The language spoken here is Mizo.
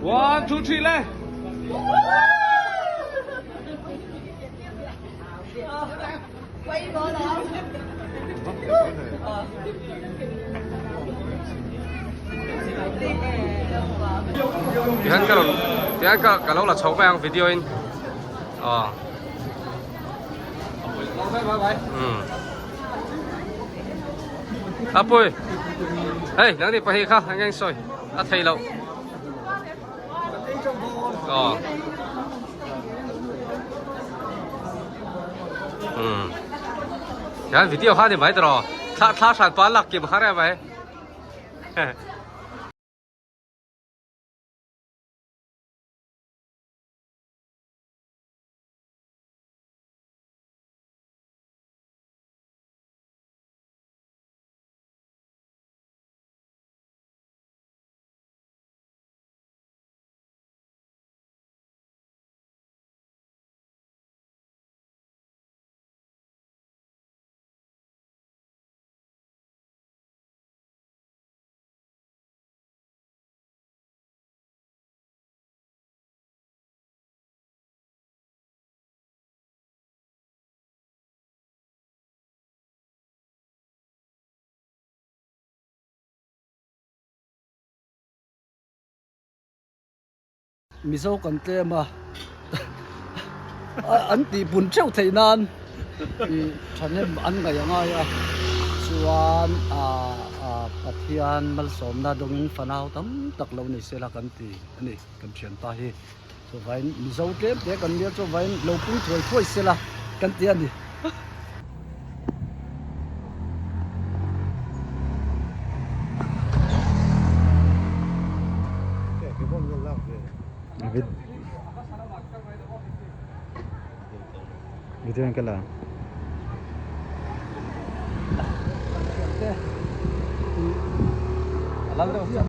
One, two, three, le. Tihian ka rawn tihian ka ka lo la chho mai ang video in aw umm a pui hei nang ni pahnih kha eng eng sawi a thei loh aw umm tihian video kha ni mai tawh thla thla hran pa lak kim har em mai. Mizo kan tlem a, an tih pun theuh theih nan ih thahnem an ngaih a ngai a, chuan ah Pathian malsawmna dawngin fanau tam tak lo ni sela kan ti a ni kan thianpa hi chuvain Mizo tlem te kan nia chuvain lo pui thuai thuai sela kan ti a ni. Video in ka la.